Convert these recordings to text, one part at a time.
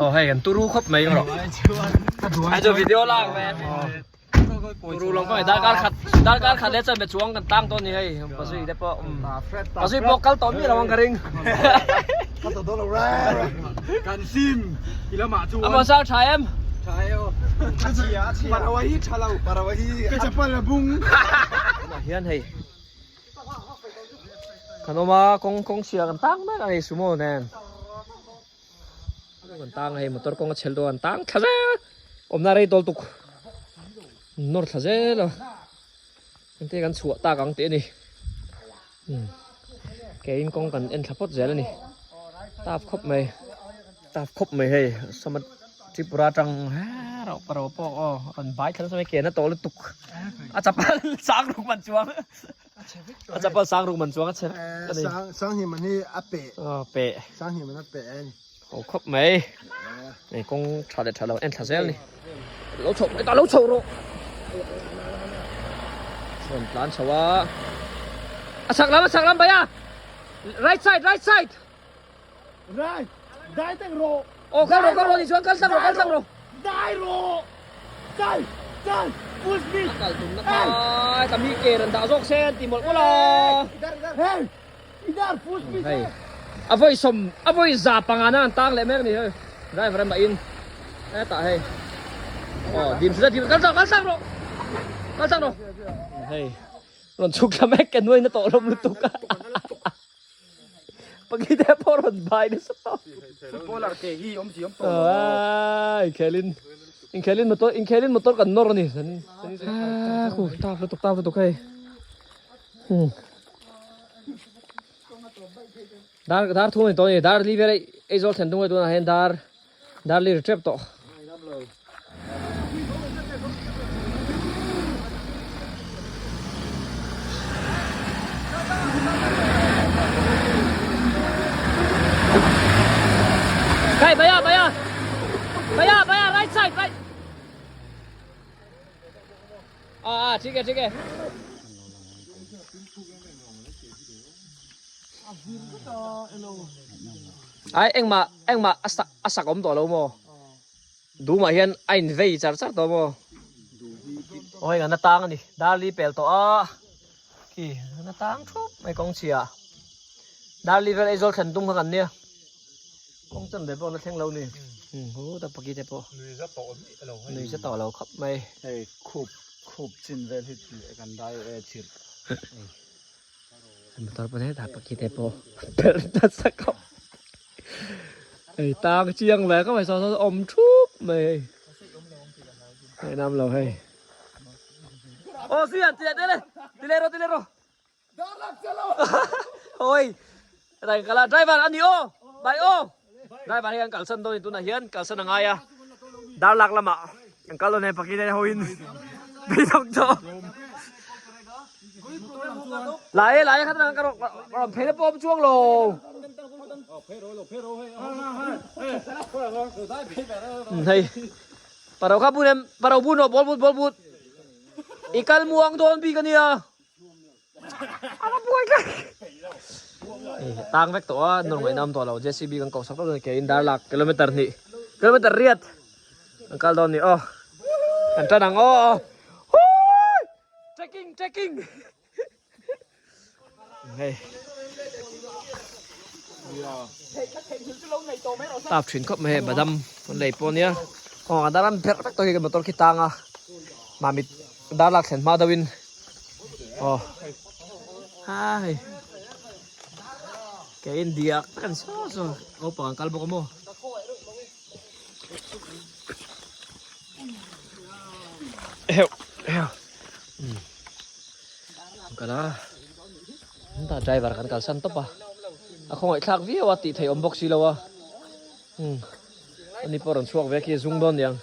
Oh hei kan turu khawp mai rawh. Ai chu video lak ve. Turu long khawp mai darkar khat darkar khat leh chuan be chuang kan tang dawn ni hei pasui te pawh pasui pawh kal tawh miah lo ang ka ring. Ka tawh dawn lo reng. Kan sim i lamah chuan. A maw sang tha em? Tha e aw. A chhia a chhia. Parawa hi tha lo parawa hi. Ka chapal a bung. Tunah hian hei Kan awm a, kawng kawng chhia kan tang mek a hei sumo nen. Kan tang a hei motor kawng a chhel dawn an tang thla zel. Awmna rei tawl tuk. Nawr thla zel a. Hengte kan chhuah tak ang tih a ni. Keiin kawng kan en thla phawt zel a ni. Tap khawp mai. Tap khawp mai hei sama Tripura atang rauh pa rauh pawh aw rawn bai thla nasa mai ke na tawh lutuk a chapal sang ruk man chuang a chapal sang ruk man chuang a chhe vek a ni sang hi man hi a peh aw peh sang hi man a peh a ni aw khawp mai hei kawng tha leh tha lo en thla zel a ni lo chho hetah lo chho rawh rawn tlan chho a a chhak lam a chhak lam bhaiya right side right side Rai, dai teng rawh. Aw kal rawh kal rawh ni chuan kal tlang rawh kal tlang rawh. Dai rawh. Kal, kal, full speed. A kal tumna khai ka mi ke rawn dah zawk se an ti mawlh mawlh a. Hey, idar full speed. Hei, a vawi sawm, a vawi za panga na an tang leh mek ni hei. Driver an mah in. Hetah hei. Aw, dim sila dim kal tlang kal tlang rawh. Kal tlang rawh. Hei, rawn chhuk thla mek ke nuai na tawh hlawm lutuk a. Pakite pawh rawn bai nasa tawh. Footballer ke hi awm si awm tawh lo. Ah, inkhelin inkhelin motor inkhelin motor kan nawr ani. Ah, khu tap lutuk tap lutuk hei. Hmm. Dar dar thu ni tawh ni dar li vel ei zawl thlen tung tunah hian dar dar li ri tep tawh. Kai bhaiya bhaiya bhaiya bhaiya right side right ah ah thik hai thik hai ai engmah engmah a sak a sak awm tawh lo maw Dumah hian a in vei char char tawh maw? Aw hei kan la tang a ni, Darli pel tawh a, khi kan la tang thup mai kawng chhia. Darli vel Aizawl thlen tum kha kan nia, kawng chan ve pawh an la thleng lo ni. Hu ta paki te pawh. Nui za tawh miah lo hei. Nui za tawh lo khawp mai. Hei khup khup chin vel hi kan dai e chirh. Motor pawh hetah paki te pawh per nasa khawp. Hei tang chiang ve ka mai saw saw awm thup mai hei. Hei nam lo hei. Ô Suyan ti leh ti leh ti leh rawh ti leh rawh. Oi. Hetah kan kal a driver ani aw bai aw. Driver hei an kalsan dawn a ni tunah hian kalsan a ngai a. Darlak lamah an kal dawn hei paki te hoin beidawng tawh. Lai e lai e khat ka rawn phei na pawm chuang lo. Hei parau kha bun em parau bun rawh ball but ball but i kal muang dawn bik ania. Ala buai tlat. Tang vek tawh a nawr ngaihna awm tawh lo JCB kan koh sak tawh dawn ke in dar lak kilometer hnih kilometer riat kan kal dawn ni aw kan tan ang aw hui trekking trekking hei tap thin khawp mai hei badam an lei pawh ania aw a dar an pherh vek tawh hi motor khi tang a mamit dar lak thlen hma deuhin aw hai ke in diak tak an saw saw naupang an kal bawk a maw. Heuh heuh kal a ta driver kan kalsan tawp a a khawngaih thlak viau a tih theih awm bawk si lo a ani pawh rawn chhuak ve khi zung dawn niang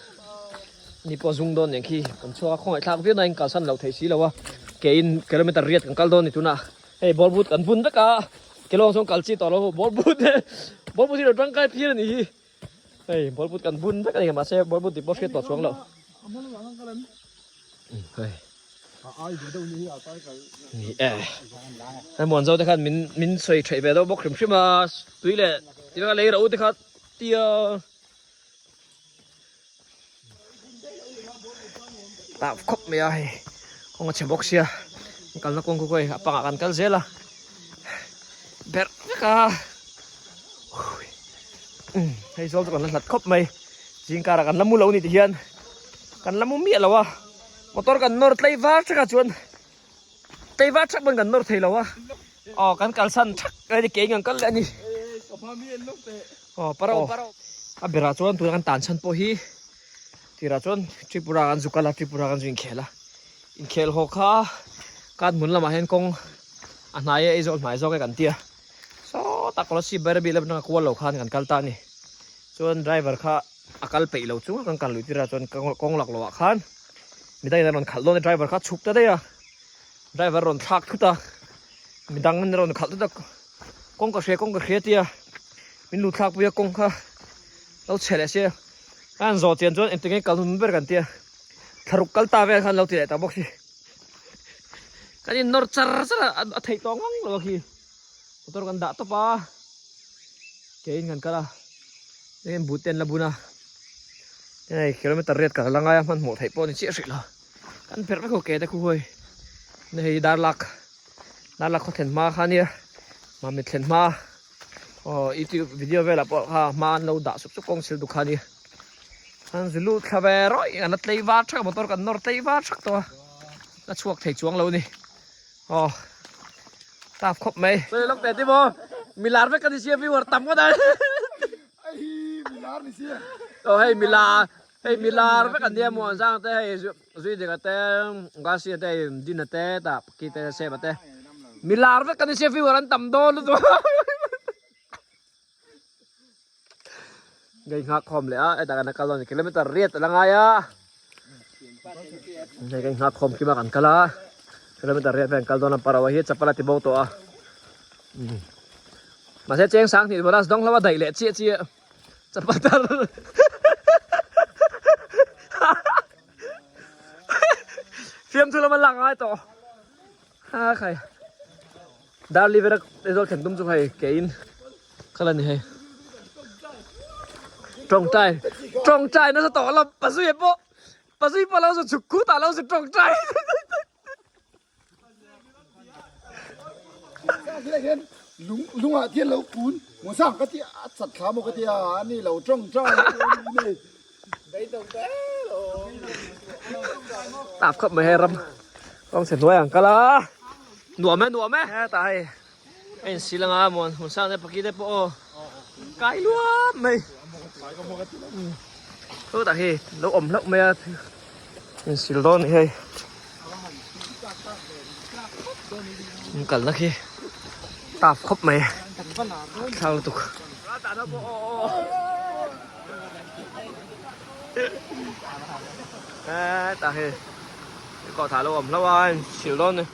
ani pawh zung dawn niang khi kan chhuak a khawngaih thlak viau na in kalsan loh theih si lo a ke in kilometer riat kan kal dawn ni tunah hei ball boot kan bun vek a kelawng chuan kal chi tawh lo ball boot ball boot hi lo tangkai phir a nih hi. Hei ball but kan bun vek a ni mahse ball but tih pawh hriat tawh chuang loh. Hei. Ni e. Hei muan zo te khan min min sawi theih ve deuh bawk hrim hrim a tui leh ti vek a lei ro te kha tia. Tah khawp mai a hei kawng a chhe bawk sia kalna kawng khaw a pangah kan kal zel a berh vek a hei zawl chu kan la hlat khawp mai zing karah kan la mu lo a ni ti hian kan la mu miah lo a motor kan nawr tlei var thak a chuan tlei var thak pawn kan nawr thei lo a aw kan kalsan thak a ni kein kan kal leh a ni aw paro a berah chuan tuna kan tan chhan pawh hi. Tirah chuan Tripura kan zu kal a, Tripura kan zu inkhel a. Inkhel haw kha kan hmun lamah hian kawng a hnai e, Aizawl hnai zawk e kan ti a. Sawtah Kolasib Bairabi lam atanga kual lo khan kan kal ta a ni. Chuan driver kha a kal peih lo chung a kan kal luih tirah chuan kawng lak lohah khan midangin an rawn khalh dawn a, driver kha a chhuk ta daih a. Driver rawn thlak thut a, midang an rawn khalh thut a, kawng ka hria kawng ka hria tia min lu thlak pui a kawng kha lo chhe leh sia. A han zawh chian chuan engtin nge kal hun ber kan tia thlaruk kal ta vel khan lo ti leh ta bawk si. Kan in nawr char char a a theih tawh ngang lo a khi. Motor kan dah tawp a keiin kan kal a eng but te an la bun a hei kilometer riat kal la ngai a hmanhmawh theih pawh a ni chiah hrih lo. Kan pherh vek ho ke te khu huai na hei darlak darlak khaw thlen hma kha nia mamit thlen hma. Aw youtube video velah pawh kha hma an lo dah sup sup kawng sil duk kha ania an zu lut thla ve rawih an la tlei var thak a motor kan nawr tlei var thak tawh a la chhuak thei chuang lo a ni aw tap khawp mai. Sawi lawk teh timo milar vek ka ni sia viewer tam ngawt a aw hei milar hei milar vek an nia muan zang te hei zui ding te gasi te hei dina te tah ki te sep te milar vek kan ni sia viewer an tam dawn lutuk Ngei nghak khawm leh a hetah kan kal dawn kilometer riat a la ngai a hei kan nghak khawm kim a kan kal a kilometer riat vel kan kal dawn a parawa hi chapal a ti bo tawh a mahse cheng sang hnih bonus dawng hlauh a daih leh chiah chiah chapal tar fiamthu lama lak ngai tawh ha khai Darli vera Aizawl thlen tum chu hei keiin kal a ni hei. Tawngtai tawngtai nasa tawh lo pazui pawh pazui pawh lo zu chhuk khut ah lo zu tawngtai. Lung lungah tian lo kun Musa ka ti a chat thla maw ka ti a ani lo tawngtai nei. Tap khawp mai hei ram kawng chhe hnuai ang kal a nuam e nuam e hetah hei a in sil anga muan hmun sang te paki te pawh aw kai luam mai chutah hi lo awm hlauh mai a in sil dawn a ni hei in kalna khi tap khawp mai thlang lutuk. Hetah hei kawh thah lo awm hlauh a in sil dawn a ni.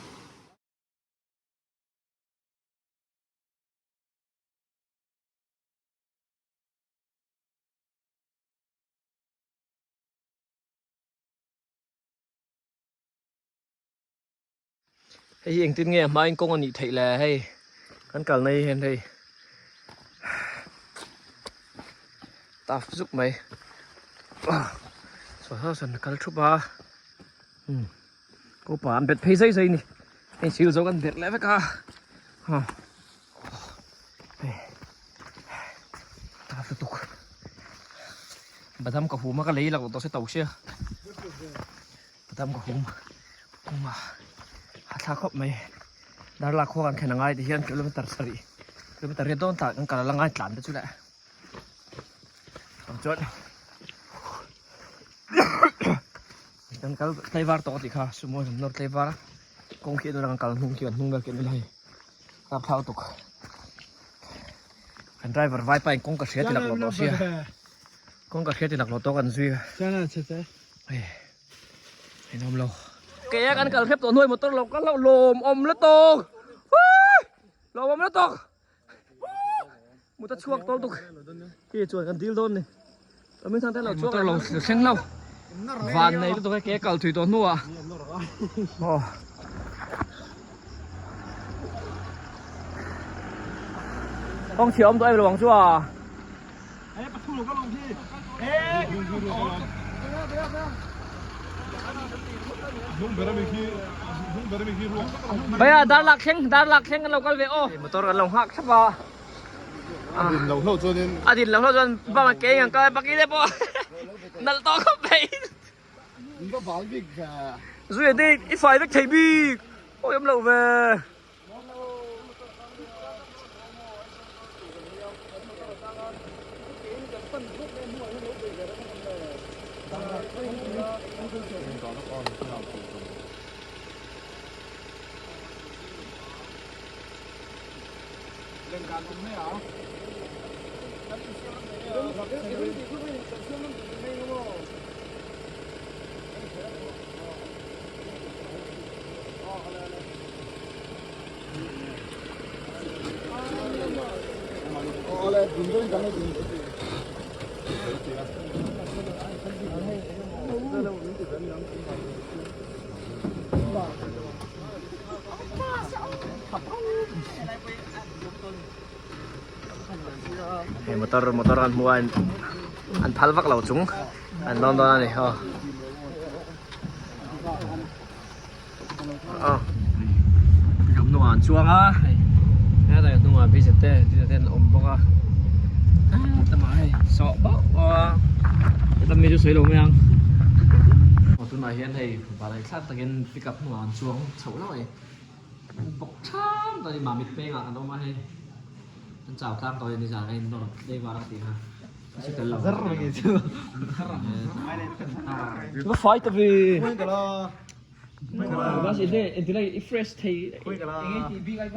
Hei hi engtin nge a hmain kawng a nih theih le hei kan kalna hi hian hei taf zuk mai saw saw sawn a kal thup a umm upa an bet phei zai zai a ni hei sil zo kan berh leh vek a hei taf lutuk badam ka hum a ka lei lak tawh se to sia. Badam ka hum hum a a thla khawp mai darla khua kan thlen a ngai ti hian kilometer sarih kilometer riat dawn tah kan kal a la ngai tlan te chu le ang chuan kan kal tlaivar tawh tih kha sumo kan nawr tlaivar a kawng khi kan kal hnung khi kan hnung vel khi an hei kap thlau tuk kan driver vai pa in kawng ka hria ti laklawh tawh sia kawng ka hria ti laklawh tawh kan zui a. Hei in awm lo. Ke a kan kal hrep tawh hnuai motor lo kal lo lawm awm lutuk. Lawm awm lutuk. Mut a chhuak tawh lutuk. Khi chuan kan dil dawn ni. Min thang te lo chhuak lo thleng lo. Van nei lutuk ke kal thui tawh hnuah. Aw. Kawng chhia awm tawh em lo ang chu a. Bhaiya dar lak thleng dar lak thleng kan lo kal ve aw. Motor kan lo nghak thlap a. A din lo hlauh chuanin. A din lo hlauh chuan bang a ke ang kal baki te pawh nalh tawh khawp mai. In va bal bik ve. Zui te i fai vek thei bik. Awi awm loh ve. Hei motor motor an hmu a an phal vak lo chung an lawn dawn a ni aw. Aw lam hnungah an chuang a hei helai hnungah bridge te bridge te an awm bawk a tlama hei sawh bauh bauh a heta mi chu sawi lo mai ang aw tunah hian hei balai thlak takin pickup hnungah an chuang chhoh hlauh a ni bawk ṭham tawh a ni mamit pengah kan awm a hei an chau tlang tawh a ni nizan a in nawr tlei var a tih kha. Va fai ta ve. Bas ente ente lai i fresh thei.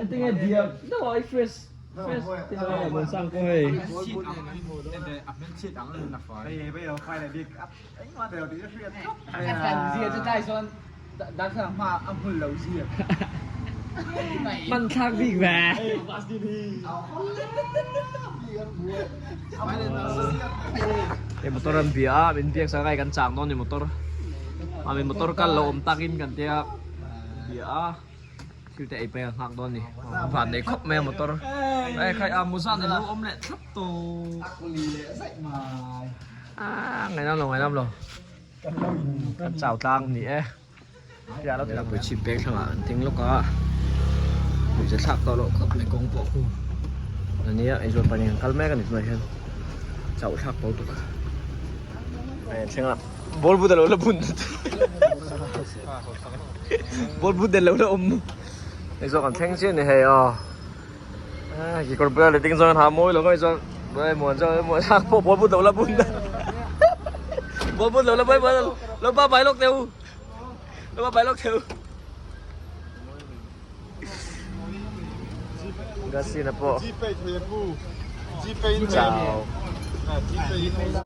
Ente nge dia no i fresh. Fresh ti lo mon sang ko hei. Man thlak bik ve. Hei motor an bia a, min biak sak a kan chang dawn ni motor. A min motor kal lo awm takin kan tia bia a. Thil te ei pei a nghak dawn ni. Van nei khawp mai a motor. Hei khai a muza ni lo awm leh thlap tawh. Ah ngainam lo ngainam lo. Kan chau tlang ni e. Pui chhip peng thlangah an ding lawk a pui che thlak tawh loh khawp mai kawng pawh khu a nia Aizawl panin an kal mek a ni tunah hian chauh thlak tawh lutuk hei an thleng a ball but a lo la bun ball but nen lo la awm Aizawl kan thleng chiah a ni hei aw kekawr bula letting zawng an ha mawi lo mai chuan muan zawng muan zawng pawh ball but lo la bun ball but lo la bun lo ba bai lawk teh u. Lo ba bai lawk theu. Gasina pawh. Gpay thei a pu. Gpay in Chau. Gpay in.